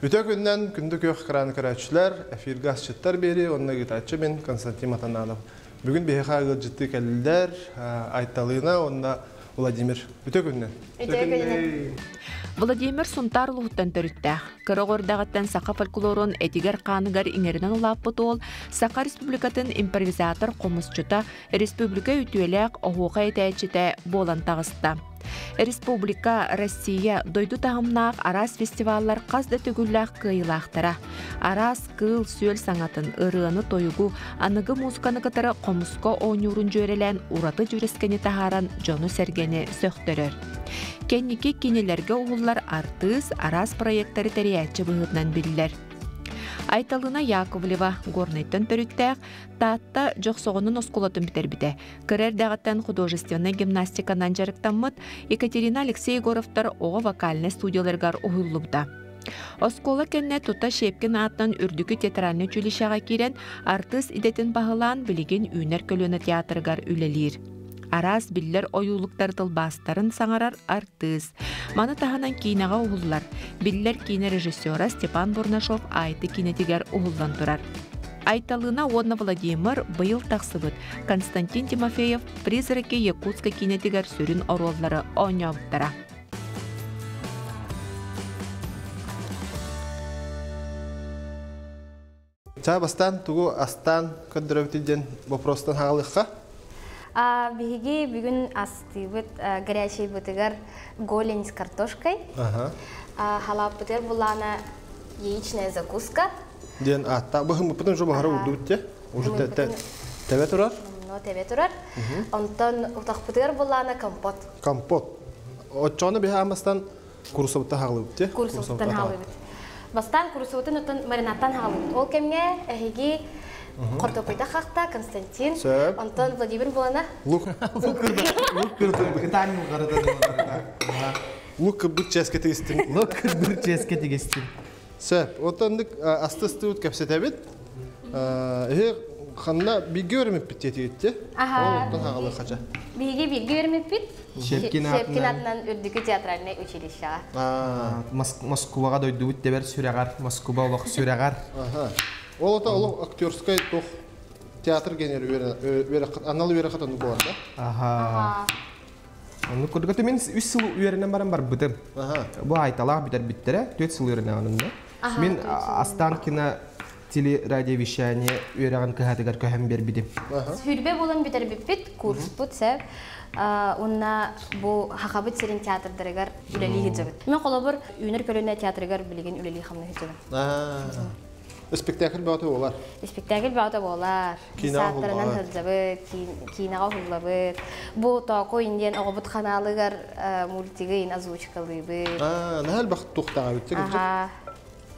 Үтө күннэн күндү күөх экраны көрөөччүлэр, эфиргэ асчыттар биэри уонна ыытааччы мин Константин Матананов. Бүгүн биһиэхэ ыалдьыттыы кэллилэр Айталына уонна Владимир. Үтө күннэн. Үтө күннэн. Владимир Сунтаар улууһуттан төрүттээх. Кыра оҕо саха фольклорун этигэр-хааныгар иҥэринэн улааппыт уол Саха Республикатын импровизатор хомусчута, республика үтүөлээх оһуохай этээччитэ буолан таҕыста. Республика, Россия, дойду таһымнаах араас фестиваллар хас да төгүллээх кыайыылаахтара. Араас кыыл-сүөл саҥатын, ырыаны-тойугу, аныгы музыканы кытары хомуска оонньуурун дьүөрэлээн ураты дьүрүскэни таһааран дьону-сэргэни сөхтөрөр. Кэнники кинилэргэ уһуллар артыыс араас проектары тэрийээччи быһыытынан биллэр. Айталына Яковлева Горнайтан төрүттээх Таатта Дьохсоҕонун оскуолатын бүтэрбитэ. Кыра эрдэҕиттэн художественнай гимнастиканан дьарыктаммыт Екатерина Алексей Егоровтар оҕо вокальнай студияларыгар уһуллубута. Оскуола кэннэ тута Щепкин аатынан Үрдүкү театральнай училищеҕа киирэн артыыс идэтин баһылаан билигин Үүнэр көлүөнэ театрыгар үлэлиир. Араас биллэр ойуулуктар тылбаастарын саҥарар артыыс. Маны таһынан киинэҕэ уһуллар. Биллэр киинэ режиссера Степан Бурнашов Айты киинэтигэр уһуллан турар. Айталына уонна Владимир быйыл тахсыбыт Константин Тимофеев «Призраки Якутска» киинэтигэр сүрүн оруоллары оонньообуттара. Чаа бастаан тугу астаан көрдөрөбүт диэн вопростан хаалыахха. Биһиги бүгүн астыыбыт горячий бытыгар голень с картошкой. Халааппытыгар булаана яичная закуска. Диэн аатта быһыммыппытын уже баһара урдубут те. Уже тэбэ турар. Но тэбэ турар. Онтон утахпытыгар булаана компот. Компот. Оччону биһи амастан курсабыттан хаалыбыт те. Курсабыттан хаалыбыт. Бастаан курсабытын оттон маринадтан хаалыбыт. Ол кэмҥэ эһиги хортуоппуйда хахта Константин, онтон Владимир буолана. Лук. Лук кырдым. Лук кырбыт чэскэ тигистин. Лук кырбыт чэскэ тигистин. Сөп. Отоннык астыстыбыт кэпсэтэбит. Эһи ханна бииргэ үөрэммиппит диэтигитти. Аха. Ол оттон хаҕалы хача. Биһиги бииргэ үөрэммиппит. Щепкин Щепкин атынан Үрдүкү театральнай училищеҕа. Москваҕа дойдубут тэбэр сүрэҕэр, Москва олох сүрэҕэр. Аха. Ол ата олох актерскай туох театр генер анал үөрэххэ оннук буолар да? Аха. Оннук курдук мин үс сыл үөрэнэн баран барбытым. Бу Айталаах бүтэрбиттэрэ, 4 сыл үөрэнэҕин онно. Мин Останкино телерадиовещание үөрэҕин кыһатыгар көһөн биэрбитим. Сүүрбэ буолан бүтэрбиппит, курспут сөп. Уонна бу Хахабыт сирин театрдарыгар үлэлии сылдьабыт. Мен холобур Үүнэр көлүөнэ театрыгар билигин үлэлии хамныы сылдьабын. Спектакль бөҕөтө буолар. Спектакль бөҕөтө буолар. Сааттарынан сылдьабыт, киинэҕэ уһуллабыт. Бу Тооку диэн оҕобут ханаалыгар мультигы ин озвучкалыыбыт. Наһаа элбэх туохтааҕа эбит.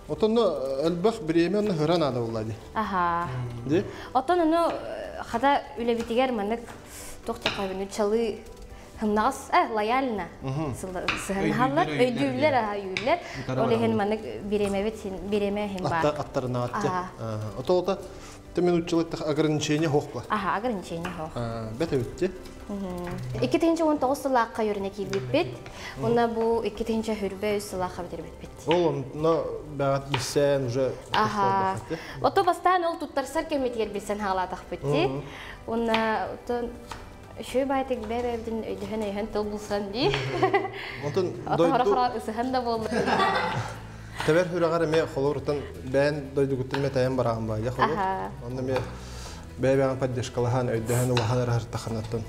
Отонно элбэх бириэмэ онно хыра наада буолла дии. Аха. Ди? Оттон ону хата үлэбитигэр маннык туох да чалы хымнаҕас лояльно сыһыннаһаллар, өйдүүллэр, аха өйүүллэр. Ол иһин маннык бириэмэбит бириэмэ иһин баар. Аттарынаат. Ото ты минутчылык ограничение хоқпа. Аха, ограничение хоқ. Бет эбитти. 2019 сыллаахха юрина киирбиппит. Уна бу 2023 сыллаахха битербиппит. Ол онно бәгат билсен уже. Аха. Ото бастаан ол туттарсар кэмитигэр билсен хаалаатахпыт ди. Уна отон Үшүй байтык бэбэбитин өйдөһөн өйһөн тыл булсан ди. Онтон Ото хора-хора ысыһан да болду. Тэбэр хүрәгәр эме холорутан бээн дойдугуттан метайын бараан баа холор. Онно ме бэбээн поддержкалахан өйдөһөн улахан арахтаханаттан.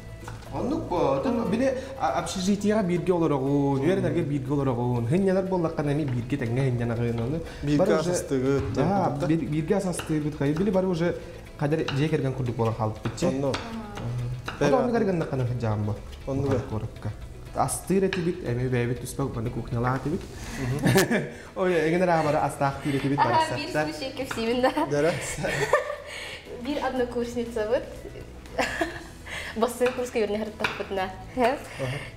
Оннук бу. Отон били общежитиега бирге олорогун, үөрэнэргэ бирге олорогун. Хыннянар боллаккан эми бирге тэҥҥэ хыннянагын оны. Бирге асастыгыт. Да, бирге асастыгыт. Били бары уже кадер же керген курдук болан халып битче. Онно. Онно керген накана жаамбы. Онно. Корокка. Астыр этибит, эми бэбит түспөк баны кухнялаах этибит. Ой, эгенер аабара астаах тиир этибит Ага, бир случай кепсибин да. Дара. Бир однокурсница вот. Бассын курска юрне хырттахпытна.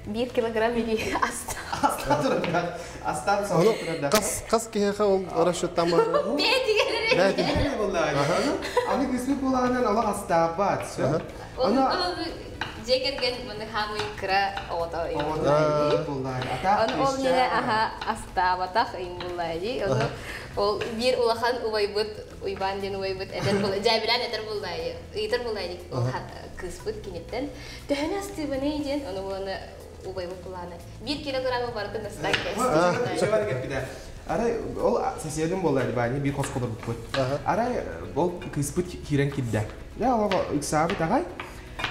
1 килограмм или аста. Аста турар. Аста турар. Кас кас киһиэхэ ол расчеттан бар. Бээтигэр. Аны күсүк булаанан олох астаабат. Аны жекерген маны хамый кыра оҕото. Аны ол нене аха астаабатах ин буллади. Оны Ол биир улахан убайбыт, Уйбаан диэн убайбыт этэр була, дьээбилээн этэр буллаайы, ыйытар буллаайы ол кыыспыт киниттэн төһөнү астыыбыный диэн, ону буолана убайбыт булааны. 1 килограммы барытын астаан кэстибит. Арай ол соседым буолла баани биир хос холорбуппут. Арай ол кыыспыт киирэн киирдэ. Я олох ыксаабыт аҕай,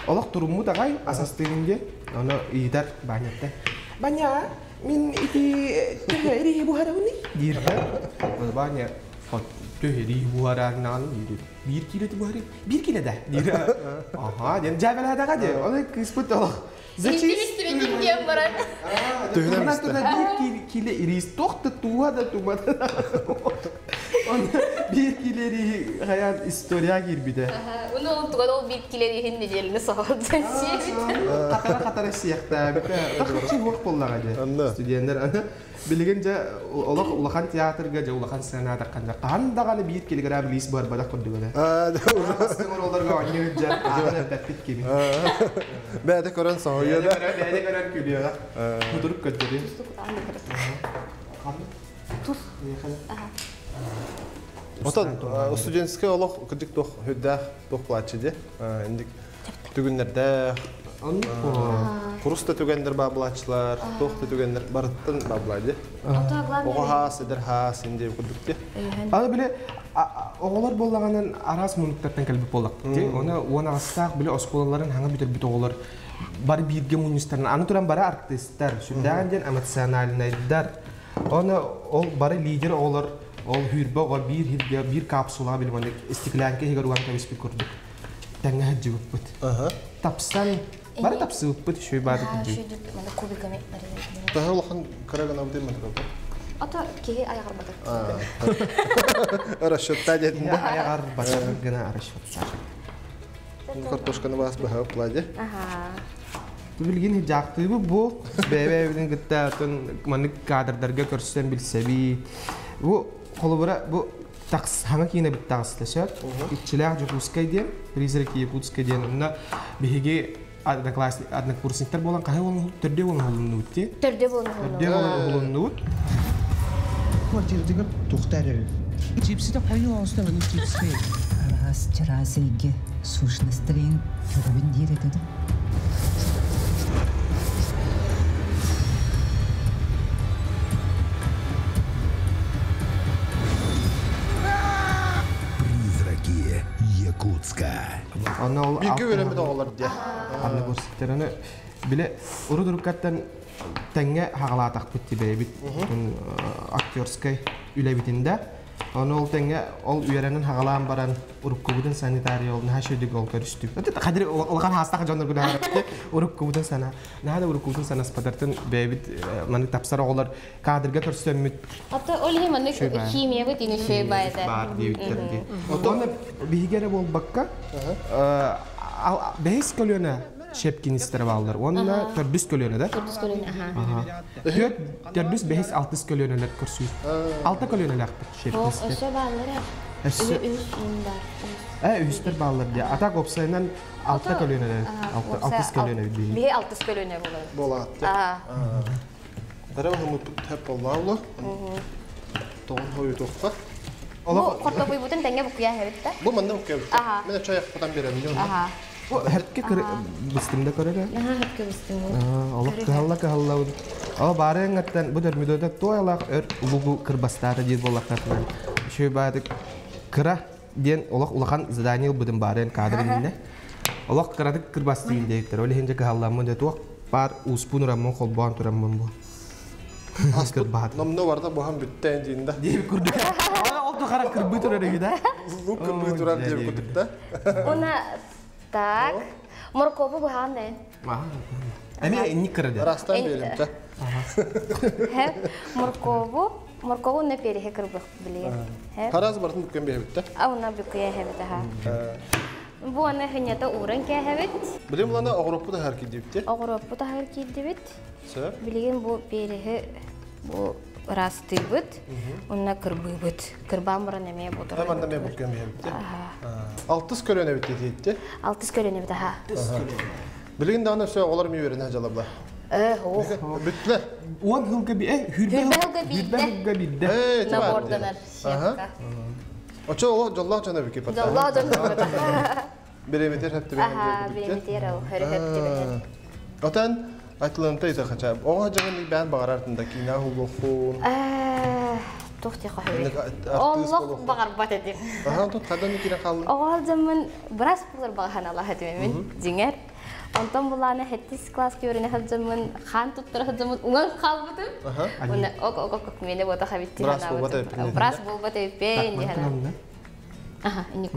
олох туруммут аҕай асастыыбын диэн, ону ыйытар Баанньаттан. Баня, мин ити төһө ириһи буһарабыный? Диир. Баня, төһө ириһи буһараарнаан диир. 1 кило буһары. 1 кило да. Диир. Аха, диэн жабеладаға де. Оны кыыспыт олох. Зачем? Диэн баран. Төһөнөн истэ. 1 кило ирис тохты туа да тумада. Он 1 кило ириһи хаян история кирбиде. Уну ол туган ол 1 кило ирихин неделини соҕолдон сиэбит. Хатара-хатара сиэхтээбитэ. Тахчы хуох боллаға же. Студенттер аны билигин же олох улахан театрга же улахан сценада канда кан даганы 1 килограмм лис бар бадак курдугана. Оларга ойнойт же аны бэппит кими. Бәдә көрөн соһуйа да. Бәдә көрөн күлүө. Худурук көтөрү. Тус. Отон студенческий олох кырдык тох хүддәх тох плачы де. Индик түгүннәрдә курс та түгәндер баблачлар, тох та түгәндер барыттан баблады. Ого хас, эдер хас инде курдук те. Аны биле оголор боллаганын арас мунуктартан келбип боллак. Оны он астаак биле осколаларын хаңа бүтөр бүт оголор бар бирге мунистарын аны туран бары артисттер, сүрдәгән ден эмоциональныйдар. Оны ол бары лидер оголор, ол хүрбө ого бир хирге бир капсула биле маны стеклянке хигер уган кабиспит курдук. Тәңгә хаҗыбыппыт. Тапсан бары тапсыппыт шуй бары курдук. Маны кубиками. Таһы улахан караган абдый мантык. Ата киһи аяғар батыр. Расчетта дедин. Аяғар батыр гына расчетта. Картошканы бас баһа пладе. Аха. Билгин жактыбы бу бэбэ билин гытта тон маны кадрдарга көрсөн билсеби. Бу холобура бу такс хаңа кийине бит тагыслашат. Итчилээх Жакутскай диэн, призраки Якутска диэн. Онно биһиги одноклассниктар болан кахай болан төрдө болан холуннубут ти. Төрдө болан Төрдө болан холуннубут. Квартиратыгар тухтар Чипсите хойу оставын чипсы. Раз чарасыйге сущнострин көрөбүн диир этеди. Призраки Якутска. Онно ол Бирге өрөмү оголор де. Однокурсниктар аны биле урудуруккаттан тәңге хагалаатак бит бит актерской үлэбитинде. Оны ол тәңге ол үйәренен хагалаан баран уруккубутун санитария ол наха шөдүг ол көрүстүк. Кадыр улахан хастак жонор күнә уруккубутун сана. Нахада уруккубутун сана спадартын бэбит маны тапсар оголор кадрга көрсөммүт. Ата ол хи маны химия бит ини шөй байда. Бар диэбиттер. Оны бигере болбакка бэс көлөнө шепкинистер баллар. Онна төрдүс көлөнө да. Төрдүс көлөнө, аха. Төрт төрдүс бэс алтыс көлөнөлөр көрсүй. Алты көлөнөлөр шепкинистер. Өсө баллар. Өссө Үс бар. Үстер баллар ди. Ата копсайнан алты көлөнөлөр. Алтыс көлөнө би. Биһи алтыс көлөнө болар. Болат. Аха. Дара хымы тэп боллаулы. Тоғын хою тоққа. Бу кортопуй бутун тәңге букуя хебит да. Бу манна букуя. Аха. Мен чай яқпатан берем. Аха. Бу хәрткә кыр бистимдә көрәлә. Аха, хәрткә бистим. Олох кыһалла кыһалла. О бары ңаттан бу дөрмүдөдө тойлак өр улугу кырбастары дир боллактарынан. Шөй бады кыра ден олох улахан задание будын барын кадрынне. Олох кырадык кырбастыйын дейттер. Оле хенже кыһалламмын де туак бар успун ураммын холбоон тураммын бу. Кырбат. Номно барда бухан бүттен дейін да. Деп күрдүк. Ол тухара кырбы турар эги да. Лук кырбы турар деп күрдүк да. Она так. Моркову бухан да. Эми энни кырды. Растан берем да. Моркову, моркову не перехе кырбы биле. Хараз бартын бүккен бе битте. Ауна бүккә хебит аха. Бу аны хинята уран кә хебит. Билем лана огроппу да хар кидипти. Огроппу да хар кидибит. Сө. Билеген бу перехе бу растыбыт, онна кырбыбыт. Кырбамыра неме бу тур. Таманда ме бүккен бе битте. Алтыс көрөнө битте дейт. Алтыс көрөнө бит аха. Билген дагы сөй олар ми берен жалабла. Ох. Бүттүлэр. Уон хылга би хүрбэ Хүрбэ хылга биирдэ. Наборданар щепка. Очо олох дьоллоох дьоно бики пата. Дьоллоох дьоно бики. Биреметер хөптүбэ. Аха, биреметер ол хөрү хөптүбэ. Отан Атланта ита хача. Оҕо дьаҥын бээн баҕарартын да киинэ хуллухун. Туох ти хоһуй. Олох баҕарбат этим. Аха, тут хадан кире хааллын. Оҕо дьаммын бырас булар баҕахан алаха этим дьиҥэр. Онтон булаана хеттис класс көрүнэ сылдьаммын хаан туттара сылдьаммын уҥан хаалбытым. Уонна ок ок ок миэнэ буота хабитти санаабытым. Брас буолбат эбиппин диһана. Аха, инник.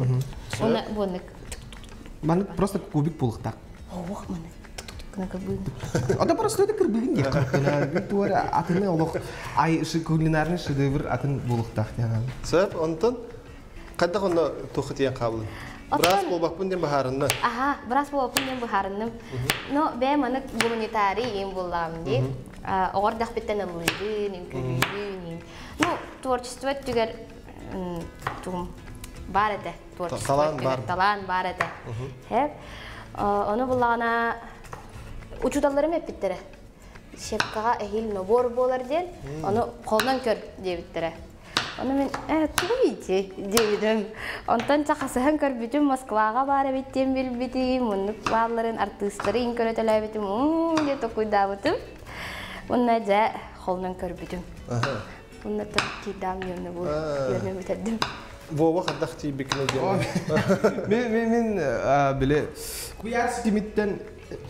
Уонна буоннык. Маннык просто кубик булуктак. Ох, маннык. Ата просто это кырбыгын диэх кырбыгын туара атыны олох ай кулинарный шедевр атын булуктаах диэн. Сөп, онтон хайдах онно туох тиийэн хааллын? Быраас буолбаппын диэн быһаарынна. Аха, быраас буолбаппын диэн быһаарынным. Но бэйэм аны гуманитарий им буллаам дии. Оҕор дахпиттан ыллыыбын, үҥкүүлүүбүн. Ну, творчество өттүгэр тугум баар этэ. Творчество өттүгэр талаан баар этэ. Хэп. Ону буллаҕына учууталларым эппиттэрэ. Щепкаҕа эһиил нобуор буолар диэн, ону холонон көр диэбиттэрэ. Ону мин ээ тугуй ити диэбитим. Онтон чахасыһан көрбүтүм Москваҕа баар эбит диэн билбитим, муннук баалларын артыыстары иҥ көрөтөлөөбүтүм, уу диэ токуйдаабытым. Уонна дьэ холунан көрбүтүм. Уонна киирдаам үөрэнэ бу үөрэнэ бүтэрдим. Вова хайдах тиийбиккин диэн. Мен мен мен били куйаар ситимиттэн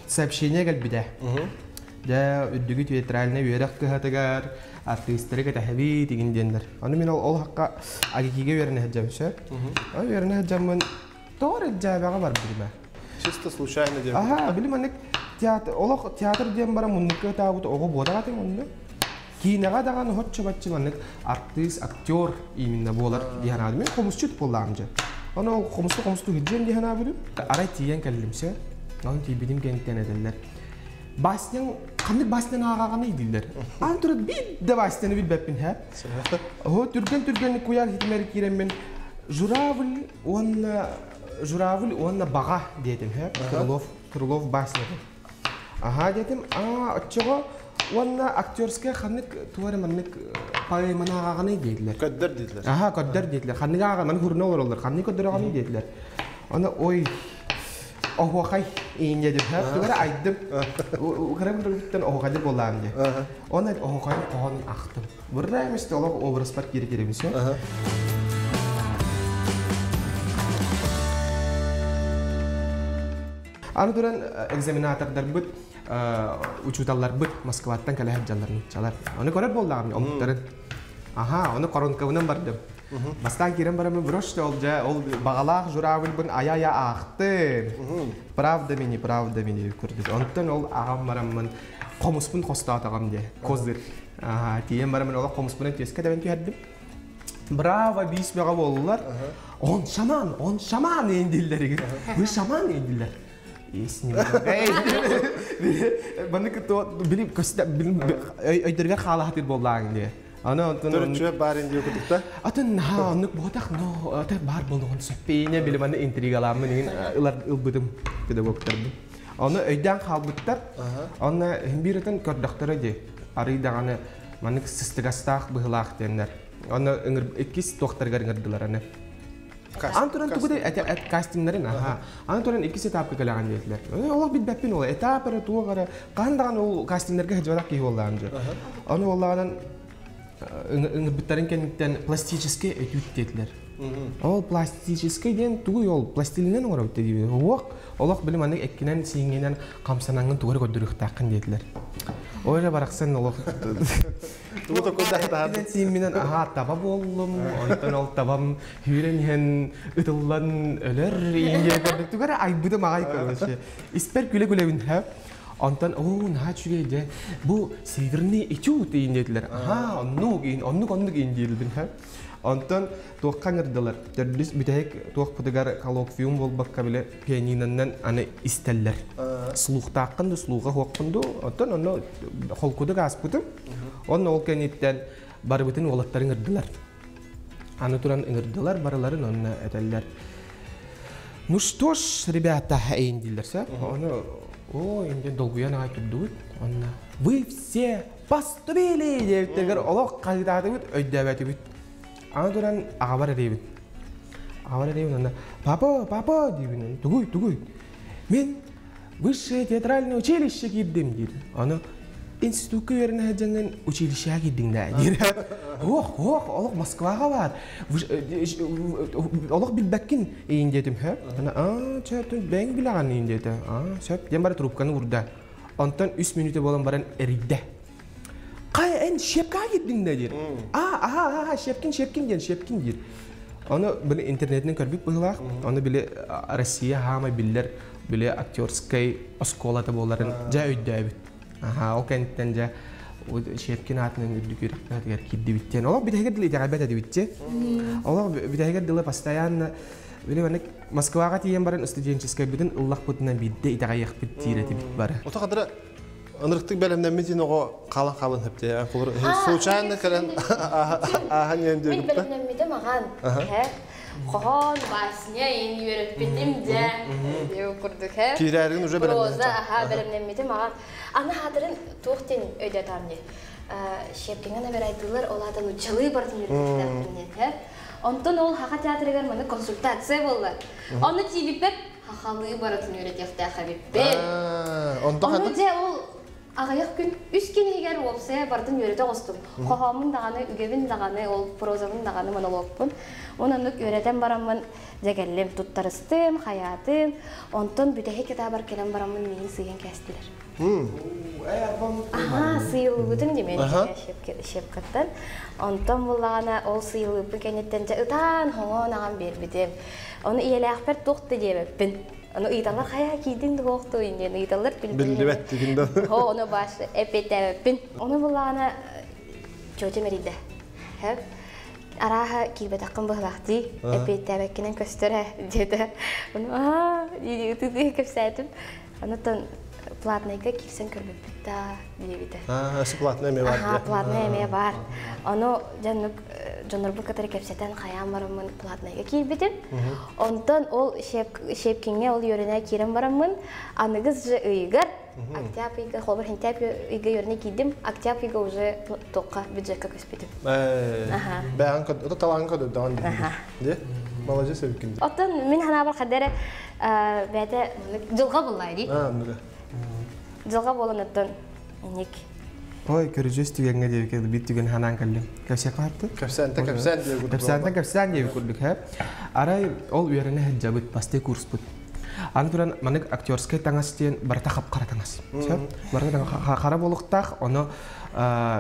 сообщение кэлбитэ. Дьэ, үрдүгү театральнай үөрэх кыһатыгар артыыстары кэтэһэбит игин диэннэр. Аны мин ол ол хакка АГИКигэ үөрэнэ сылдьабын сөп. Ол үөрэнэ сылдьаммын тоҕо эрэ дьээбэҕэ барбытым ээ. Чисто случайно диэн. Аха, били маннык театр, олох театр диэн баран муннукка ытаабыт оҕо буотах этим онно. Киинэҕэ даҕаны хоччо-бачча маннык артыыс, актер именно буолар дии санаатым. Мен хомусчут буоллаҕым дьэ. Ону ол хомусту хомусту сылдьыам дии санаабытым. Арай тиийэн кэллим сөп. Онон тиийбитим кэнниттэн этэллэр. Басняң ханнык басняны ааҕаҕыный дииллэр. Аан турат биир да басняны билбэппин һэ. Оһо түргэн-түргэнник куйаар хитимэр киирэммин журавль уонна журавль уонна баҕа диэтим һэ. Крылов Крылов баснята. Аха диэтим. Аа оччоҕо уонна актерская ханнык туора маннык поэманы ааҕаҕыный диэтилэр. Көддөр диэтилэр. Аха көддөр диэтилэр. Ханнык ааҕа маны хурна олороллор. Ханнык көддөрөҕүнүй диэтилэр. Оны ой оһуохай иинньэ дип тугара айдым кыра кыргыттан оһуохайды буолаам дии оны оһуохайын хоһоонун ахтым бырра эмисте олох образпар киири кииребин сө Аны туран экзаменатордарбыт учууталларбыт Москваттан кэлэ сылдьаллар нууччалар. Ону көрөр буоллаҕым омуктарын. Аха, ону коронкабынан бардым. Бастаан киирэн бараммын брось ол дьэ ол баҕалаах журавльбын айа-айа аахтым. Правда мини, правда мини курдук. Онтон ол аҕам бараммын хомуспун хостоотоҕом дии, козырь. Аха, тиийэн бараммын олох хомуспунан түөскэ тэбэн түһэрдим. Браво, биис бөҕө буоллулар. Он шаман, он шаман дииллэр. Вы шаман дииллэр. Маннык били өйдөргө хаалаһатыр буоллааҥ дии. Аны онтон Төрүччү баар инди кутукта. Атын наһаа оннук буотах, но ата баар болугун сөппейне били манны интригаламмын игин ылар ылбытым педагогтарбын. Оны өйдөөн хаалбыттар. Онно биир атын көрдөхтөрө дии. Арый даҕаны маннык сыстыгастаах быһылаах диэннэр. Онно иккис туохтарыгар ыҥырдылар аны. Ан туран тугу да эт кастингнарын аха. Ан туран иккис этапка кэлэҕин диэтилэр. Олох билбэппин ол этап эрэ туох эрэ хаһан даҕаны ол кастингнарга сылдьыбатах киһи буоллаҕым дьэ. Аны буоллаҕынан ыҥырбыттарын кэнниттэн пластический этюд диэтилэр. Ол пластический диэн тугуй ол пластилинен оҥоробут диибин. Уох олох били маннык эккинэн сииҥҥинэн хамсанаҥҥын тугу эрэ көрдөрүөхтааххын диэтилэр. Ол эрэ барахсан олох Тугу токуйдаахтаһар. Сиимминэн аһаа таба буоллум, онтон ол табам сүүрэн иһэн ытыллан өлөр иҥиэ көрдүк тугу эрэ айбытым аҕай короче. Испэр күлэ-күлэбин һэ. Онтон оо наһаа үчүгэй дьэ бу северный этюд иин диэтилэр. Аһаа оннук иин оннук оннук иин диирбин һэ. Онтон туохха ыҥырдылар? Төрдүс бүтэһик туохпутугар коллоквиум буолбакка били пианинонан аны истэллэр. Слухтааххын да слуха хуоххун дуу. Оттон онно холкудук ааспытым. Онно ол кэнниттэн барыбытын уолаттар ыҥырдылар. Аны туран ыҥырдылар барыларын онно этэллэр. Ну что ж, ребята, эйин дииллэр сэ. Ону О, инде долгуйан аҕай турдубут. Онно вы все поступили диэбиттэригэр олох хаһыытаатыбыт, өйдөөбөтүбүт. Аны туран аҕабар эрийбит. Аҕабар эрийбит онно папа, папа диибин. Тугуй, тугуй? Мин высшее театральное училище киирдим диир. Аны институкка үөрэнэ сылдьаҥҥын училищеҕа киирдиҥ да диир. Ох, ох, олох Москваҕа баар. Олох билбэккин иин диэтим сөп. Аа, сөп, бэйэҥ билэҕин иин диэтэ. Аа, сөп. Диэн бары трубканы уурда. Онтон үс мүнүүтэ буолан баран эрийдэ. Хай, эн щепкаҕа киирдиҥ да диир. Аа, аха, аха, Щепкин, Щепкин диэн, Щепкин диир. Ону били интернетинэн көрбүт быһыылаах. Ону били Россия хаамай биллэр били актерскай оскуолата буоларын дьэ өйдөөбүт. Аха, ол кэнниттэн дьэ Щепкин аатынан үрдүк үөрэхтээхтигэр киирдибит диэн. Олох бүтэһигэр дылы итэҕэйбэт этибит дии. Олох бүтэһигэр дылы постоянно били маннык Москваҕа тиийэн баран студенческайбытын ыллахпытына биирдэ итэҕэйиэхпит диир этибит бары. Ото хадара ынырыктык бэлэмнэммит ин оҕо хаалан хаалан хөптө. Случайно кэлэн ааһан иэн Мин диэбитте. бэлэмнэммитим аҕан. Хоһоон, басня ин үөрэппитим дьэ. Диэу курдук хэ. Киирээригин уже Проза, аха, бэлэмнэммитим аҕан. Аны хаатырын туох диэн өйдөтөм дии. Щепкиҥҥэ набирайдыылар, ол аата нуччалыы барытын үөрэтиэхтээхпин диэн хэ. Онтон ол Хаха театрыгар маны консультация буолла. Онно тиийбиппэр хахалыы барытын үөрэтиэхтээх эбиппин. Онто Ону дьэ ол аҕыйах күн үс күн иһигэр уопсайа барытын үөрэтэ оҕустум. Хоһооммун даҕаны, үгэбин даҕаны, ол прозабын даҕаны, монологпун. Онон үөрэтэн бараммын дьэ кэллим, туттарыстым, хайаатым. Онтон бүтэһик этабар кэлэн бараммын миигин сыыйан кээстилэр. Аһаа, сыыйыллыбытым дии мен щепкаттан. Онтон буллаҕына ол сыыйыллыбыппын кэнниттэн дьэ ытаан, хоҥоон аҕам биэрбитим. Ону ийэлээхпэр туох да диэбэппин. Ону ыйыталлар хайа киирдиҥ да суох диэн ыйыталлар Биллибэт дигин да. Хо ону баш эппиэттээбэппин. Ону буллаҕына тетям эрийдэ. Хэп арааһа киирбэтэххин быһылаах дии, эппиэттээбэккинэн көстөр ээ диэтэ. Ону аа дии ытыы кэпсээтим. Онтон платнайга киирсэн көрбүппүт да диэбитэ. Аа, өссө платнай эмиэ баар Аха, платнай эмиэ баар. Ону дьоннук дьоннорбун кытары кэпсэтэн хайаан бараммын платнайга киирбитим. Онтон ол Щепкиҥҥэ ол үөрэнэ киирэн бараммын аныгыс же ыйыгар октябрь ыйга холобур сентябрь ыйга үөрэнэ киирдим, октябрь ыйга уже туохха бюджекка көспүтүм. Бэҕэн код, талаан көдөрдөҕүн дии. Молодец эбиккин. Оттон мин ханаабар хадара бэйэтэ дьылҕа буллай дии. Дьылҕа буолан оттон инник. Ой, көрүдьүөс түгэҥҥэ диэбиккэ биир түгэн ханаан кэллим. Кэпсиэххэ хатты? Кэпсээнтэ кэпсээн диэбит курдук. Кэпсээнтэ кэпсээн диэбит курдук, һэ. Арай ол үөрэнэ сылдьабыт, бастакы курспут. Аны туран манык актерскай таҥас диэн барыта хап-хара таҥас. Сөп? Барыта хара буолуохтаах, ону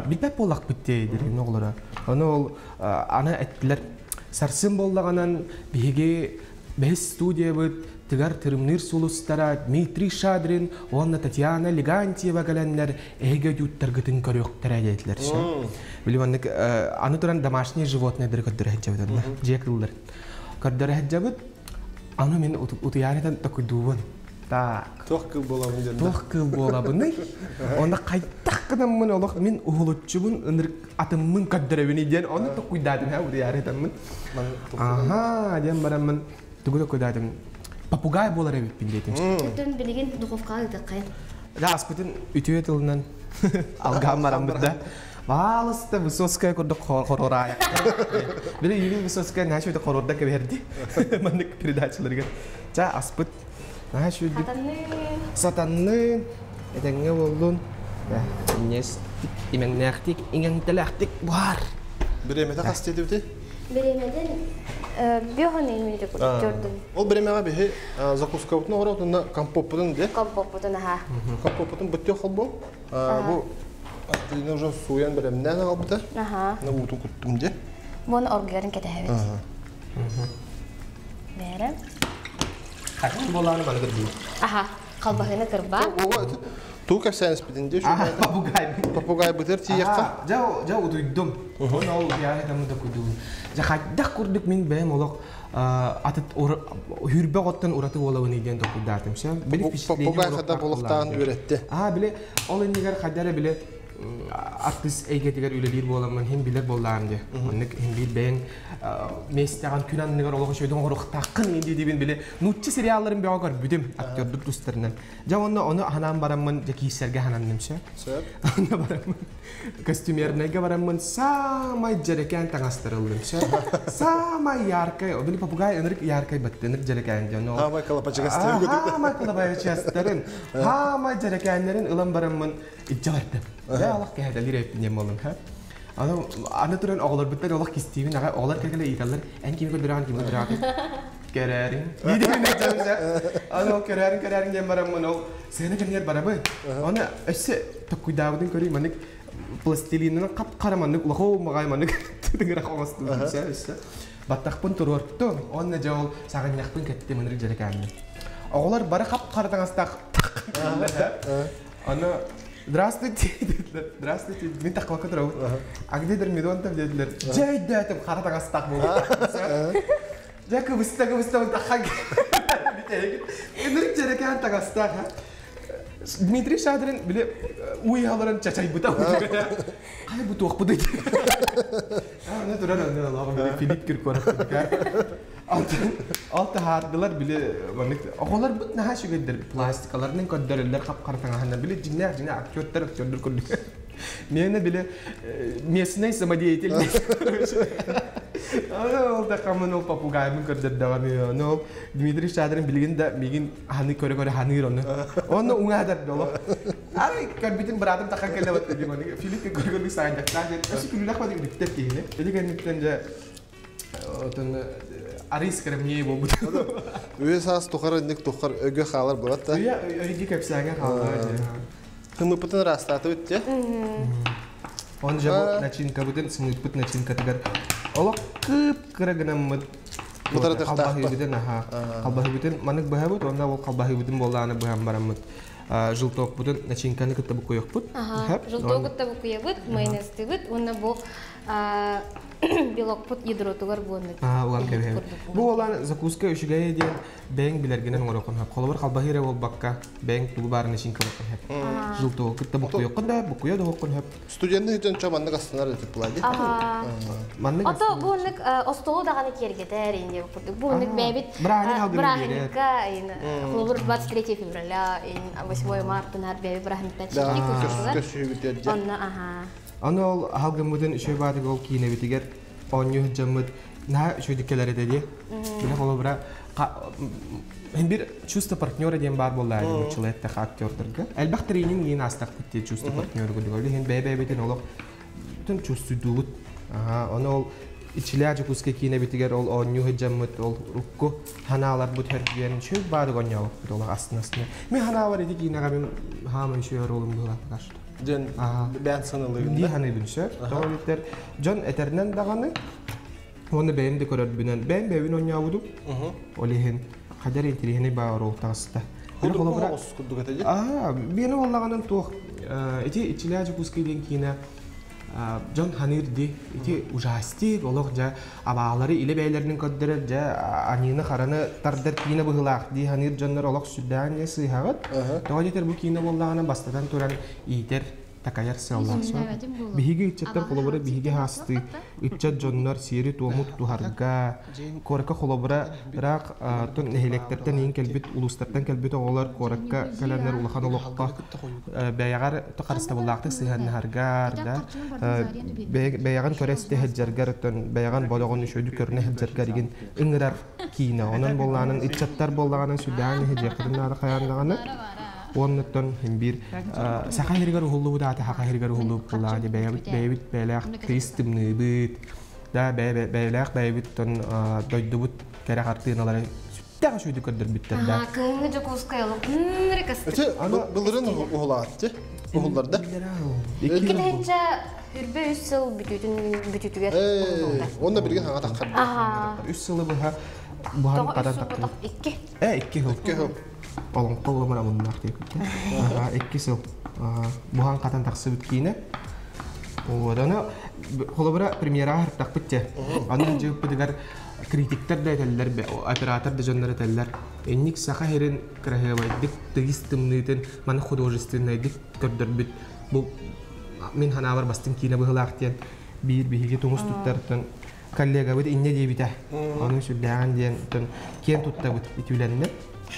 билбэт буоллахпыт диэдилэр оҕолоро. Ону ол аны эттилэр Сарсын буоллаҕынан биһиги бэһис студиябыт тыгар тырымныыр сулустара Дмитрий Шадрин уонна Татьяна Легантьева кэлэннэр эһиги этюдтаргытын көрүөхтэрэ диэтилэр. Били маннык аны туран домашние животные көрдөрө сылдьабыт онно дьиэ кыылларын көрдөрө сылдьабыт. Аны мин утуйаанытан токуйдуубун. Так. Туох кыл буолабын диэн. Туох кыл буолабыный? Онно хайдах гынаммын олох мин уһулуччубун ынырык атыммын көрдөрөбүнүй диэн ону токуйдаатым һэ утуйаары ытаммын. Аха диэн бараммын тугу токуйдаатым попугай буолар эбиппин диэтим. Өтөн билигин духовкаҕа ыытыаххайын. Да аспытын үтүө тылынан алгаан бараммыт да. Баалыста Высоцкая курдук хорораайа. Били Юрий Высоцкая наша өтө хорорда кэбиһэрди. Маннык передачаларыгар. Ча аспыт наша үчүгүйдүк Сатанныы. сатаннын, этэҥҥэ буоллун. Инньэстик, имэҥнээхтик, иҥэмтэлээхтик буһар. Бириэмэтэ хас диэтибитий? Бириэмэтин биоһон минуты көрдүм. Ол бириэмэҕэ биһи закускабытын оҥоробут уонна компоппутун де. Компоппутун аха. Компоппутун бүттүө холбоо. Бу Аттыына уже сууйан бэлэмнээн аҕалбыта. Аха. Уутун куттум де. Буон оргуйарын кэтэһэбит. Бээрэ. Хатын буолааны баны кырбыы. Аха. Халбаһыны кырбаа. Туу кэпсээн испитин дии. Попугай. Попугай бытыр тиийэххэ. Дьэ, дьэ утуйдум. Оны ол утуйаары тамы да кудуум. Дьэ хайдах курдук мин бэйэм олох атыт хүрбэх оттон ураты буолабын диэн толкуйдаатым. Били Попугай хата болохтаан үөрэтти. Аа, били ол иннигэр хайдара били артист эйгэтигэр үлэлиир буоламмын хин билэр буоллаҕым дии. Маннык хин биир бэйэҥ миэстэҕин күн анныгар олох үчүгэйдик оҥоруохтааххын диибин били нуучча сериалларын бөҕө көрбүтүм актердук тустарынан. Дьэ уонна ону ханаан бараммын дьэ киирсэргэ хананным сөп. Сөп. Онно бараммын костюмернайга бараммын саамай дьэрэкээн таҥастары ыллым сөп. Саамай яркай, били попугай ынырык яркай бытты, ынырык дьэрэкээн дьон. Хаамай кылапачыгастарын көтүрдэ. Хаамай кылапачыгастарын, хаамай дьэрэкээннэрин ылан бараммын илдьэ бардым. Дьэ олох кэһэтэлиир эбиппин диэн буоллум. Аны аны туран оҕолорбуттан олох кистиибин аҕай оҕолор кэлэ ыйыталлар эн кими көрдөрөҕүн кими көрдөрөҕүн кэрээриҥ диидибин аны ол кэрээриҥ кэрээриҥ диэн бараммын ол сыана кэмигэр барабын оны өссө токкуйдаабытын көрүй маннык пластилинынан хап-хара маннык улахан маҕай маннык тыҥырах оҥостубутум өссө баттахпын туруортум уонна дьэ ол саҕынньахпын кэттим ынырык дьэрэкээммин оҕолор бары хап-хара таҥастаах Аны здравствуйте диэтилэр. Здравствуйте. Мин таххалакка турабыт. А где Дормидонтов диэтилэр. Дьэ өйдөөтүм хара таҥастаах буолбут. Дьэ кыбыста кыбыста таххан бүтэһик. Ынырык дьэрэкээн таҥастаах. Дмитрий Шадрин били уйаларын чачайбыта. Хай бу туохпутуй? Аны турар аны алаҕым били Филипп Киркоров Ол таһаардылар били маннык оҕолорбут наһаа үчүгэйдэр пластикаларынан көрдөрөллөр хап-хара таҥаһынан били дьиҥнээх дьиҥнээх актердар актердар курдук миэнэ били местный самодеятельность ол да хамын ол попугайбын көрдөрдөҕүм ону ол Дмитрий Шадрин билигин да миигин ханы көрө-көрө ханыыр ону онно уҥаатар олох арай көрбүтүн быраатым тахан кэллэ бат Филипп көргөрдүк саанньахтаах өссө күлүүлээх бат үтүктэр киһини ити кэнниттэн дьэ Отон арый скромнее буолбут. Үйэ саас тухары инник тухар өгө хаалар бурат да. Үйэ өйгө кэпсээҥэ хаалар. Тымыппытын ыраастаатыбыт дьэ. Он же бу начинкабытын сымыыппыт начинкатыгар олох кып-кыра гынаммыт халбаһыыбытын аха халбаһыыбытын манык быһабыт уонна ол халбаһыыбытын буоллааны быһан бараммыт желтокпутун начинканы кытта букуйуохпут. Желтогу кытта букуйабыт, майонезтыыбыт уонна бу белокпут ядротугар буоннук. Уган кэбиһэбит. Бу олан закуска үчүгэйэ диэн бэйэҥ билэргинэн оҥоруоххун сөп. Холобур халбаһыы эрэ буолбакка, бэйэҥ тугу баарына начинкалыаххын сөп. Желтогу кытта буккуйуоххун да, буккуйа да оһоххун сөп. Студенты дьон чо маннык астанар этип булади. Маннык Ото бу оннук остолу даҕаны киэргэтэр инде курдук. Бу оннук бэйэбит бырааһынньыкка холобур 23 февраля 8 марта нар бэйэбит бырааһынньыктан чэпчэки Онно аха. Аны ол аһалгыммытын үчүгэй баатык ол киинэбитигэр оонньуу сылдьаммыт наһаа үчүгэйдик кэлэр этэ дии. Били холобура бир чувство партнера диэн баар буоллаа дии человек актердарга. Элбэх тренинг диэн аастахпыт дии чувство партнера курдук. Ол иһин бэйэ-бэйэбитин олох бүтүн чувствуйдуубут. Аны ол Ичилээх Дьокуускай киинэбитигэр ол оонньуу сылдьаммыт ол урукку ханааларбыт хөргүйэн үчүгэй баадык оонньообуппут олох астына-астына. Мин ханаабар ити киинэҕэ мин хаама үчүгэй оруолум быһыылаах Диэн бэйэн саналыыгын дии саныыбын сөп. Тоҕо диэтэр дьон этэринэн даҕаны уонна бэйэм да көрөрбүнэн бэйэм бэйэбин оонньообутум. Ол иһин хадьар интириэһинэй баа оруол таҕыста. Холобура курдук этэ Аа, биэни буоллаҕынан туох ити Ичилээ Дьокуускай диэн киинэ дьон ханыыр ди ити ужастик олох дьэ абаалары илэ бэйэлэринэн көрдөрөр дьэ аньыыны хараны тардар киинэ быһыылаах дии ханыыр дьоннор олох сүрдээҕин дьэ сыыһаҕыт тоҕо диэтэр бу киинэ буоллаҕына бастатан туран иитэр такайар сыаллаах биһиги ыччаттар холобура биһиги хаастыы ыччат дьоннор сиэри-туому тутуһарга куоракка холобура ыраах нэһилиэктэртэн иин кэлбит улуустартан кэлбит оҕолор куоракка кэлэннэр улахан олоххо бэйэҕэр харыстабыллаахтык сыһыаннаһаргар да бэйэҕин көрө истэ сылдьаргар оттон бэйэҕин бодоҕун үчүгэйдик көрүнэ сылдьаргар игин ыҥырар киинэ онон буоллаҕынан ыччаттар буоллаҕына сүрдээҕин иһидьиэххитин наада хайаан даҕаны уоннуттан биир саха сиригэр уһуллубут аата саха сиригэр уһуллубут буоллаҕа дии бэйэбит бэйэбит бэйэлээх тыйыс тымныыбыт да бэйэлээх бэйэбит дойдубут кэрэ хартыыналары Тэҕэ үчүгэйдик көрдөрбүттэр да. Кыһыҥҥы Дьокуускай олох ынырык Ити былырын уһулаатчы уһулларда. 2023 сыл бүтүүтүн бүтүүтүгэр Онно билигин хаҥа таххар. Үс сылы быһа буһан хадан таххар. Икки. Икки сыл. Икки сыл. Олоҥхо уламар амыннаах диэбиттэр. Икки сыл. Буһан хатан тахсыбыт киинэ. Вот, аны холобура премьераҕа хартахпыт те. Аны дьыппытыгар критиктэр да этэллэр, оператор да дьоннор этэллэр. Инник саха сирин кыраһыабайдык, тыйыс тымныытын маны художественнайдык көрдөрбүт бу Мин ханаабар бастыҥ киинэ быһылаах диэн биир биһиги тумус туттартан коллегабыт инньэ диэбитэ. Ону сүрдээҕин диэн киэн туттабыт итүүлэннэ.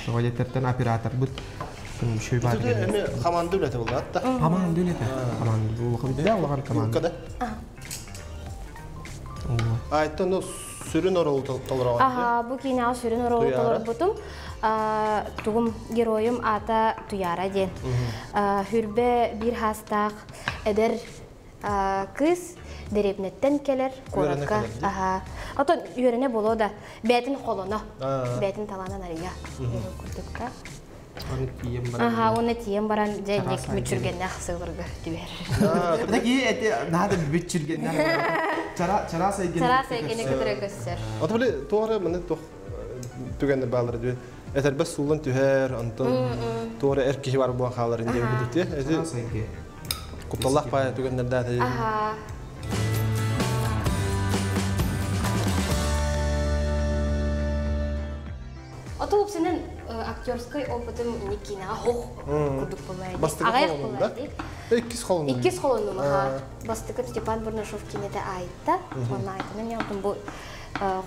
Тоҕо диэтэртэн операторбыт үчүгэй баар Эми хаманды үлэтэ булаат да. Хаманды үлэтэ. Хаманды улахан үлэ улахан команда. Айттан сүрүн оролу толорор. Аха, бу киинэҕэ сүрүн оролу толорбутум. Тугум геройум аата Туяра диэн. Хүрбэ биир хаастаах эдэр кыыс дэриэбинэттэн кэлэр куоракка. Аха. Отон үөрэнэ боло да бээтин холоно, бээтин талаанан арыйа. Курдукта. Аха, уонна тиийэн баран дьэ инник мүччүргэннээх сыыларга түбэр. Таки эти наада мүччүргэннээх. Чара чара сайгени. Чара сайгени кытары көссөр. Ото били туора маны туох түгэннэр баалар диби. Этэрбэс суулан түһэр, онтон туора эр киһи бар буолан хаалар инде бу Эти кутталлах пая түгэннэрдэ. Аха. Ото упсинен актерской опытым Никинаға хох курдук болай. Бастыкы Ағаяқ холонум болай да? Иккис холонум. Иккис холонум, аха. Бастыкы Степан Бурнашов кинете айтта. Онна айтынан яутум бу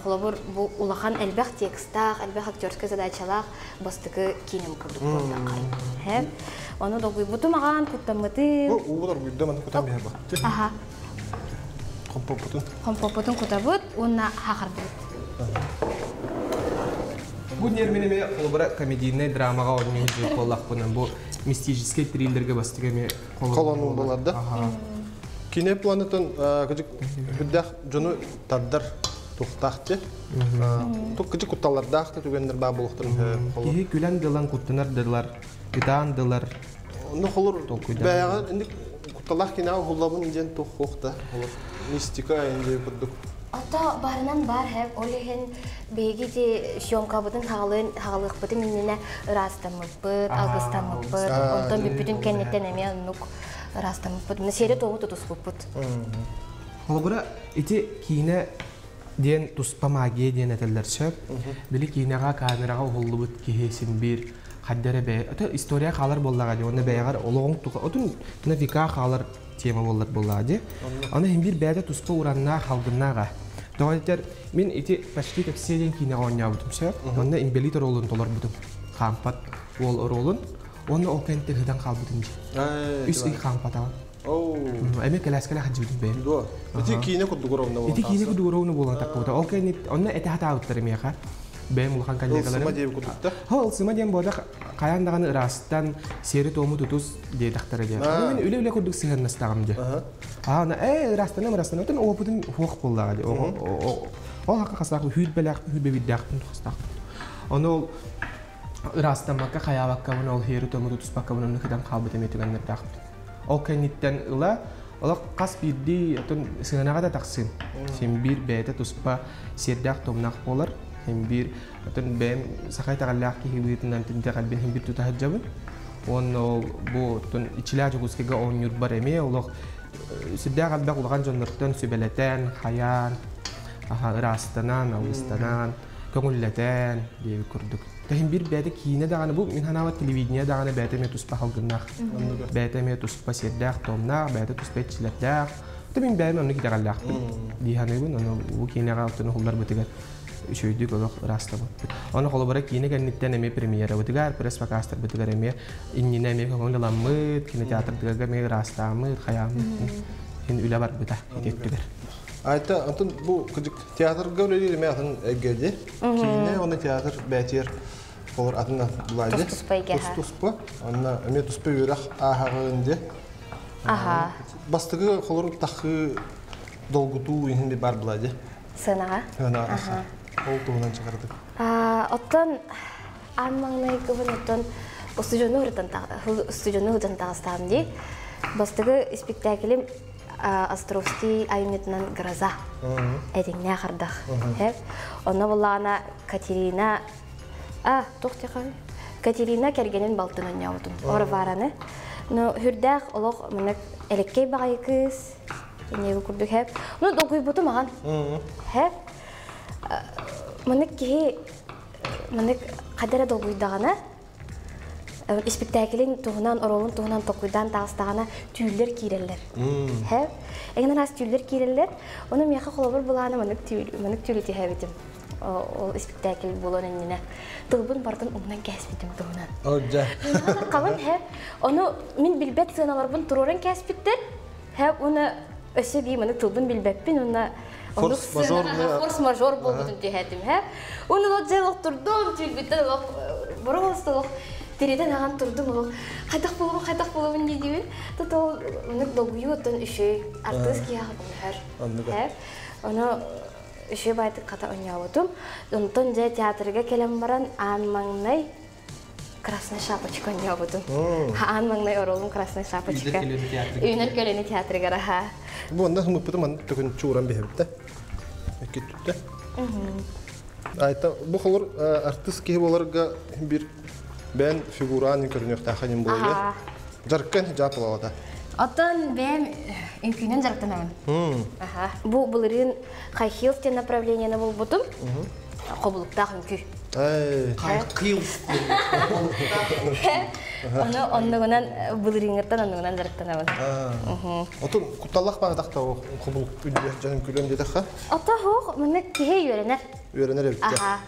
холобур бу улахан элбэх текстах, элбэх актерской задачалах бастыкы кинем курдук болдак. Хэ. Оны догуй бутум агаан куттаммытым. Бу уулар гүйдө маны кутан бер ба. Аха. Компопутун. Компопутун кутабыт, уонна хахарбыт. Бу нерминеме холобура комедийный драмаға ойнай жыл боллақпынан бу мистический триллерге бастыга ме Колонум болар да. Кине планетон кыжык хүддэх жону тардар тухтахты. Тук кыжык кутталардаахты түгендер баа булуктарын Киһи күлэн дылан куттанар дылар, ытаан дылар. Ну холор бәяга инде кутталах кине хуллабын ден тух хохта. Холор мистика инде курдук. Ата барынан бар хэп, ол иһин биһиги ти съемкабытын хагалын хагалыхпытын иннинэ ырастаммыппыт, алгыстаммыппыт, онтон бүппүтүн кэнниттэн эмиэ оннук ырастаммыппыт. Мына сиэри туому тутуспуппут. Холобура ити киинэ диэн туспа магия диэн этэллэр сөп. Били киинэҕэ камераҕа уһуллубут киһи син биир хаддара бэйэ. Ото история хаалар буоллаҕа дии, уонна бэйэҕэр олоҕуҥ туха отун на века хаалар тема буоллар буоллаҕа дии. Аны иһин биир бэйэтэ туспа ураннаах халгыннааҕа. Тоҕо этэр мин ити почти как все диэн киинэҕэ оонньообутум сөп. Онно инбэлиит оруолун толорбутум. Хаампат уол оруолун. Уонна ол кэнниттэн ыһытан хаалбытым дии. Үс ый хаампатаҕым. Эми кэлээскэлэ хадьыбытым бэйэм. Дуо. Ити киинэ курдук ровно буолан. Ити киинэ курдук ровно буолан таххыбыта. Ол кэннит онно этэ хатаабыттар миэхэ. Бэйэм улахан коллегаларым. Ылсыма диэби курдукта. Ха, ылсыма диэн буодах хайаан даҕаны ыраастан сиэри-туому тутус диэтэхтэрэ диэн. Аны мин үлэ-үлэ курдук сыһыаннастаҕым дии. Аа, ээ, ыраастанам, ыраастанам. Отон опытым хуох буоллаҕа дии. Ол хакка хастаах хүүрбэлээх, хүүрбэбирдээхпин хастаахпын. Ону ол ыраастаммакка, хайаабаккабын ол сиэри-туому тутуспаккабын онно кытан хаалбыт эмиэ түгэннэрдээхпин. Ол кэнниттэн ыла олох хас биирдии отон сыанаҕа да тахсыым. Син биир бэйэтэ туспа сиэрдээх-туомнаах буолар. Син биир отон бэйэм саха итэҕэллээх киһи быһыытынан итэҕэлбин син биир тута сылдьабын. Уонна ол бу отон ичилээх Дьокуускайга оонньуурбар эмиэ олох сүрдээх элбэх улахан дьоннортон сүбэлэтэн, хайаан, аха ыраастанан, алгыстанан, көҥүллэтэн диэбит курдук. Тэһин биир бэйэтэ киинэ даҕаны бу мин санаабар телевидение даҕаны бэйэтэ эмиэ туспа халгыннаах, бэйэтэ эмиэ туспа сиэрдээх туомнаах, бэйэтэ туспа иччилэрдээх. Ото мин бэйэм оннук итэҕэллээхпин дии саныыбын. Ону бу киинэҕэ алтын уһулларбытыгар үчүгэйдик олох ыраастабыппыт. Ону холобура киинэ кэнниттэн эмиэ премьерабытыгар, пресс-покастарбытыгар эмиэ иннинэ эмиэ көҥүл ыламмыт, кинотеатрдыга эмиэ ыраастааммыт, хайааммыт иһин үлэ барбыта ити өттүгэр. Айта, антон бу кыдык театрга үлэлиир эмиэ атын эйгэди. Киинэ уонна театр бээтиэр олор атын булаады. Тус-туспа эйгэ. Тус-туспа. Онно эмиэ туспа үөрэх ааһаҕын ди. Аха. Бастакы холору тахы долгутуу иһин би бар булади. Сыанаҕа. Сыанаҕа. Ол туһунан чыгардык. Оттон аан маҥнайгыбын оттон устудьуону устудьуону ырытан таҕыстаҕым дии. Бастакы испиктээкилим Островский айымньытынан «Гроза» этиҥнээх ардах. Онно буллаҕына Катерина а туох диэххэ Катерина кэргэнин балтын оонньообутум Орвараны. Но хүрдээх олох маннык элеккэй баҕайы кыыс инньэ курдук хэп. Ну долгуйбутум аҕан. Хэп. Маннык киһи маннык хадара долгуйдаҕына. Испектаклин туһунан, оролун туһунан токуйдаан таҕыстаҕына түүллэр киирэллэр. Хэ? Эҥин араас түүллэр киирэллэр. Ону миэхэ холобур былаана манык түүл, манык түүлү түһээбитим. Ол испектакль буолуон иннинэ тылбын барытын умнан кээспитим туһунан. Олдьа. Халын хэ. Ону мин билбэт сыаналарбын туруоран кээспиттэр. Хэ, уна өссө бии маны тылбын билбэппин, уна Форс-мажор. Форс-мажор буолбутун түһээтим, хэ. Уну лох дьэ лох турдум, түүлбүттэн лох боруос лох тиритэн аҕан турдум лох хайдах буолабын, хайдах буолабын дии Тут ол мынык долгуйуу оттон үшүй артыыс киһиэхэ көмөһөр. Хэ. Ону үшүй байтык хата онньообутум. Онтон дьэ театрга кэлэн баран аан маҥнай Красная шапочка онньообутум. Аан маҥнай оролум Красная шапочка. Үүнэр көлүөнэ театрыгар аха. Бу онно хымыппытым маннык төкүн чууран биһэбиттэ. Эккиттүттэ. Айта бу холор артист киһи боларга бир бээн фигураан көрүнүөхтаах ним буолуо. Жаркан хижап болалата. Оттон бэйэм үҥкүүнэн дьарыктанабын. Аха. Бу былырыын High Heels диэн направлениены булбутум. Хобулуктаах үҥкүү. High Heels. Ону оннугунан былырыыҥҥыттан оннугунан дьарыктанабын. Отун кутталлах баҕатахта хобулук үдүөх дьон күлөм диэтэххэ. Ото хуох мына киһи үөрэнэр. Үөрэнэр эбиттэ. Аха.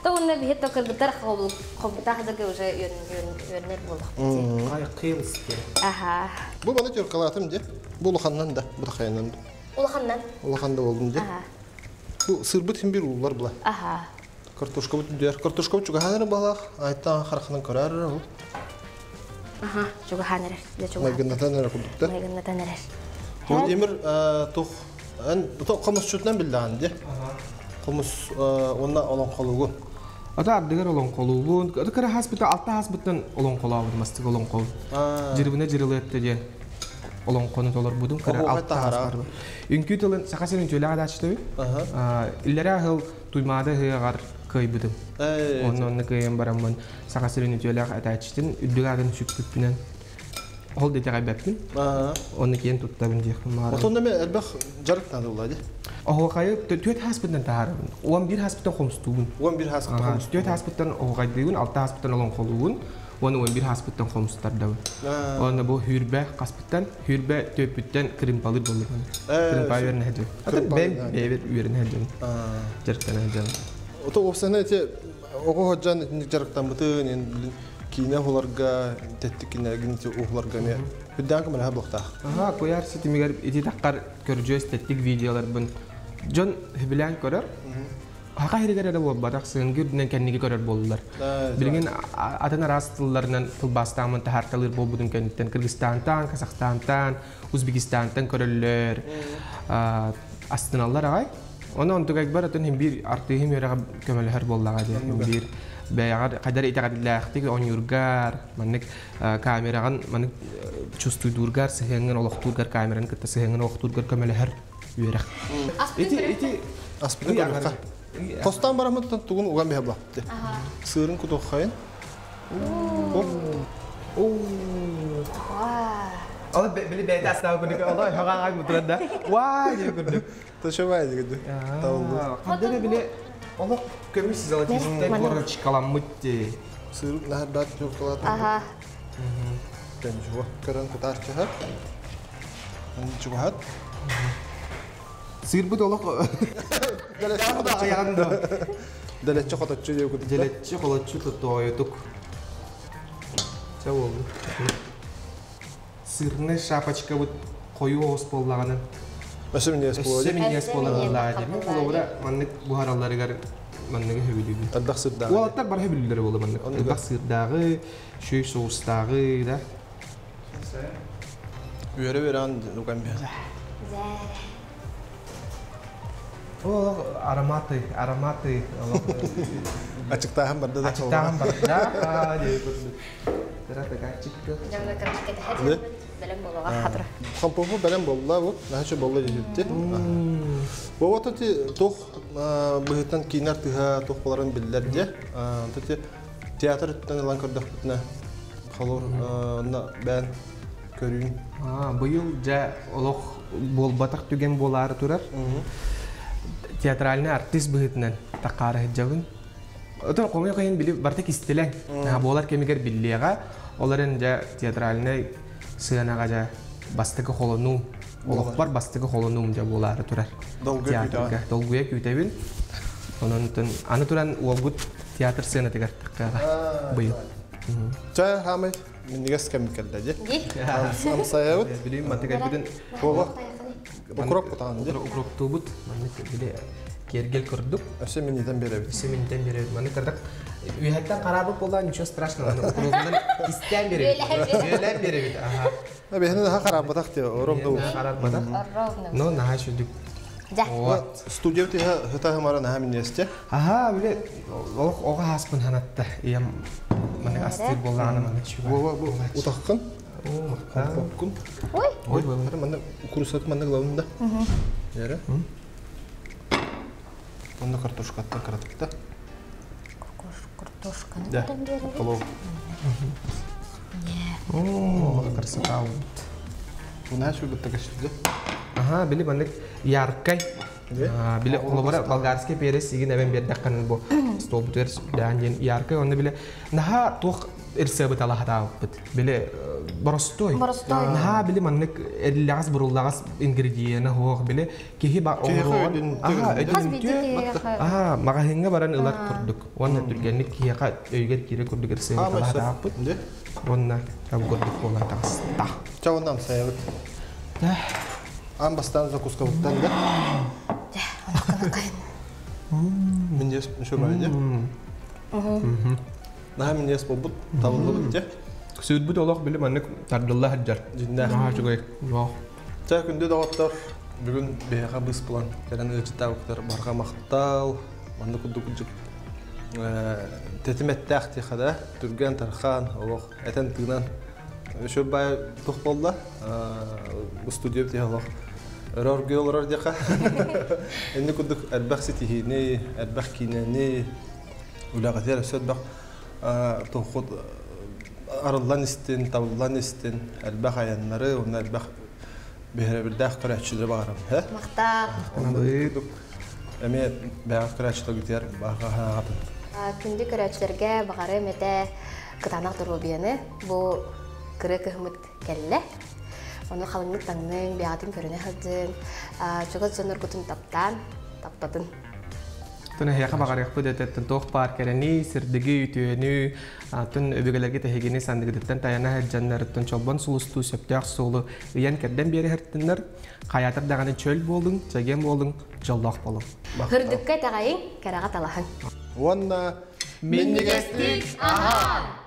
То уонна биһи то кыргыттар хобулуктаах дьарга уже үөрэнэр буоллахпыт. High Heels. Аха. Бу маны тюркалаатым де. Бу улаханнан да, бу тахайынан да. Улаханнан. Улахан да болдум де. Бу сырбыт хим бир уллар була. Аха. Картошкабыт үдүөр. Картошкабыт чугаһаан эрэ балах. Айттан харахынан көрөр эрэ ол. Аха, чугаһаан эрэр. Дьэ чугаһаан. Майгыннатан эрэ курдук да. Майгыннатан эрэр. Владимир тух эн хомусчутунан биллэҕин дии. Хомус уонна олоҥхолугу. Ата ардыгар олоҥхолуубун. Ата кыра хаспыта алта хаспыттан олоҥхолообутум мастык олоҥхол. Дьырыбына дьырылыатта диэн олоҥхону толорбутум. Кыра алта хаспар. Үҥкүү тылын Саха сирин үтүөлээх адааччытыбын. Иллэрээ ыһыл Туймаада ыһыаҕар кыайбытым. Онно онно кыайан бараммын Саха сирин үтүөлээх этээччитин үрдүк аатын сүкпүппүнэн ол да итэҕэйбэппин. Онно киэн туттабын диэхпин баҕарабын. Отон эми элбэх дьарык наада буолла дии. Оһуохайы түөрт хааспыттан таһаарабын. 11 хааспыттан хомустуубун. 11 хааспыттан хомустуубун. Түөрт хааспыттан оһуохайдыыбын, алта хааспыттан олоҥхолуубун. Уонна 11 хааспыттан хомустардабын. Уонна бу хүрбэ хаспыттан, хүрбэ түөппүттэн кырыымпалыыр буоллум. Кырыымпа үөрэнэ сылдьабын. Атын бэйэм бэйэбэр үөрэнэ сылдьабын. Дьарыктана сылдьабын. Ото уопсайынан ити оҕо сылдьан итинник дьарыктаммытын, киинэ уһуларга, тэттик кинилэргин уһуларга эмиэ үрдээн көмөлөһө буолуохтаах. Аха, куйаар ситимигэр ити таххар көрдьүөс тэттик видеоларбын дьон сөбүлээн көрөр. Хаха иһигэр эрэ буолбатах, сыһынгы үрдүнэн кэнники көрөр буоллулар. Билигин атын араас тылларынан тылбаастааммын таһаарталыыр буолбутум кэнниттэн Кыргызстантан, Казахстантан, Узбекистантан көрөллөр, астыналлар аҕай. Оны онтугайбар атын хим биир артыыһым үөрэҕэ көмөлөһөр буоллаҕа диэн биир бэйэҕэр хайдар итэҕэллээхтик оонньуургар, маннык камераҕын маннык чувствуйдуургар, сыһыаҥҥын олохтуургар, камераны кытта сыһыаҥҥын олохтуургар көмөлөһөр үөрэх. Ити ити аспытын көрүөххэ. Хостаан бараммыттан тугун уган биһэ булапты. Сыырын кутуоххайын. Ол били бэйэтэ астаабы күнүк олой хаҕаҕа мутуран да ваа диye күнүк. Ташабай диye Табылды. Хаддара били олох көмүс золотистай корочкаламмыт дии. Сыырын наһардаат тюркалаат. Аха. Тэнжуа көрөн кутаарчыһар. Чугаһат. Сыырбыт олох Дэлэччи хоточчу диye кутта. Дэлэччи холоччу тотоойутук. Чэ болду. Сырный шапочкабыт хойуу оҕус буоллаҕына. Өссө минньигэс буолуо. Өссө минньигэс буолар диэн. Холобура маннык буһаралларыгар манныгы сөбүлүүбүн. Элбэх сырдааҕы. Уолаттар бары сөбүлүүллэр буолла маннык. Элбэх сыырдааҕы, шүй соустааҕы да. Үөрэ-үөрэҕин лукан биһэ. Олох ароматы, ароматы. Ачыктааһын барда да. Ачыктааһын барда. Бэлэм буолуоҕа хатыра. Хампопу бэлэм буолла бу. Наһаа болла дьүһүттэ. Бу вот эти туох быһыттан киинэр тыһа туох боларын биллэр дьэ. Ити театр өттүнэн ылан көрдөхпүтүнэ холур онно бээн көрүүн. Быйыл дьэ олох буолбатах түгэн буолаары турар. Театральный артист быһыытынан таххаары сылдьабын. Отон хомойуох иһин били барыта кистэлэҥ. Буолар кэмигэр биллиэҕэ. Ол эрэн дьэ театральнай сыанаҕа дьэ бастакы холонуум, олохпор бастакы холонуум дьэ буолаары турар. Театрга долгуйа күүтэбин. Онон аны туран уолгут театр сыанатыгар таххыаҕа быйыл. Чэ, хаамай минньигэс кэм кэллэ дии. Амсайабыт. Билим мантык элбитин. Буола. Укроп кутаҕын дии. Укроптуубут. Маннык били киэргэл курдук. Өссө минньитэн биэрэбит. Өссө минньитэн биэрэбит. Маннык кырдак үөһэттэн хараабыт буоллаан ничего страшного. Укробунан кистээн биэрэбит. Үөлээн биэрэбит. Аха. Бэһини наһаа хараабатах дии. Ровно. Хараабатах. Но наһаа сүдүк. Вот. Студия тиһэ хыта хымара наһаа минньиэстэ. Аха, били олох оҕо хааспын ханатта. Ийэм маны астыыр буоллаҕына маны чуга. Бу бу утаххын. Попкун. Ой. Ой, манна курусат манна главын да. Яра. Онно картошкаттан каратыкта. Картошканы Да. Полов. О, красота. Мына шүгүттэ кэшилде. Аха, били маннык яркай. Били холобура болгарский перец игин эбен бердаккан бу столбутугар даан диэн яркай онно били наһаа туох ырсыабыт алаһатаабыппыт. Били боростой. Боростой. Наһаа били маннык эриллэҕэс буруллаҕас ингредиена хуох били киһи ба оҥоруон аха өйдөнүмтүө аха маҕаһыыҥҥа баран ылар курдук уонна түргэнник киһиэхэ өйүгэр киирэ курдук ырсыабыт алаһатаабыппыт. Уонна там курдук буолан таҕыста. Ча онно амсайабыт. Аан бастаан закускабыттан да. Минньиэс шөбөйдө. Наһаа минньиэс буолбут, табыллыбыт дьэ. Сүүрбүт олох били маннык тардылла сылдьар. Дьиннээх. Наһаа үчүгэй. Уох. Чэ, күндү доҕоттор, бүгүн биһиэхэ быыс булан кэлэн ыалдьыттаабыттар барҕа махтал. Маннык курдук тэтим эттээх диэхэ да, түргэн тархан, олох этэн тыынан Үшө бай тух болла. Бу студия тиһэ олох өрө оргуйа олорор диэхэ. Инни курдук элбэх ситиһиини, элбэх киинэни, үлэҕитигэр өссө элбэх туххут арыллан истин, табыллан истин, элбэх айаннары, уонна элбэх биһирэбилдээх көрөөччүлэри баҕарабын. Махтаа. Эмиэ бэҕэх көрөөччүлэргитигэр баҕа Күндү көрөөччүлэргэ баҕарым этэ кытаанах доруобуйаны бу кыры кыһымыт кэллэ. Ону халыҥнык таҥныҥ, бэйэҕитин көрүнэ сылдьыҥ, чугас дьонноргутун таптаан, таптатын. Тун эһиэхэ баҕарыахпыт этэттэн туох баар кэрэни, сирдиги, үтүөнү, атын өбүгэлэргэ тэһигини сандыгытыттан тайана сылдьаннарыттан чолбон сулустуу сөптөөх суолу ыйан кэрдэн биэрэһэртиннэр, хайаатар даҕаны чөл буолуҥ, чэгиэн буолуҥ, дьоллоох буолуҥ. Үрдүккэ итэҕэйиҥ, кэрэҕэ талаһыҥ. Уонна минньигэстик аһаан!